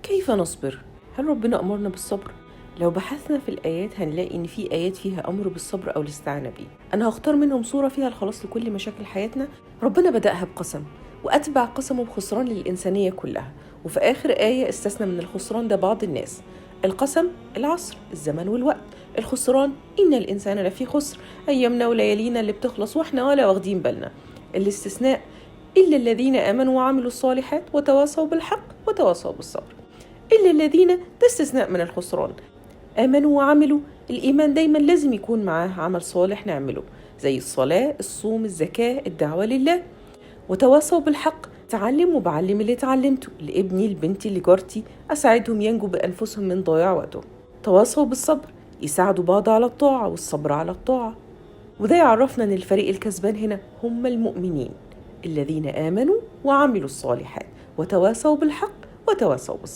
كيف نصبر؟ هل ربنا أمرنا بالصبر؟ لو بحثنا في الآيات هنلاقي إن في آيات فيها أمر بالصبر أو الاستعانة بيه. أنا هختار منهم صورة فيها الخلاص لكل مشاكل حياتنا. ربنا بدأها بقسم وأتبع قسمه بخسران للإنسانية كلها، وفي آخر آية استثنى من الخسران ده بعض الناس. القسم العصر، الزمن والوقت. الخسران إن الإنسان لفي خسر، أيامنا وليالينا اللي بتخلص وإحنا ولا واخدين بالنا. الاستثناء إلا الذين آمنوا وعملوا الصالحات وتواصوا بالحق وتواصوا بالصبر. إلا الذين، ده استثناء من الخسران، آمنوا وعملوا. الإيمان دايما لازم يكون معاه عمل صالح نعمله، زي الصلاة، الصوم، الزكاة، الدعوة لله. وتواصوا بالحق، تعلم وبعلم اللي اتعلمته لابني، لبنتي، لجارتي، أساعدهم ينجوا بأنفسهم من ضياع وقتهم. تواصوا بالصبر، يساعدوا بعض على الطاعة والصبر على الطاعة. وده يعرفنا أن الفريق الكسبان هنا هم المؤمنين الذين آمنوا وعملوا الصالحات وتواصوا بالحق وتواصوا بالصبر.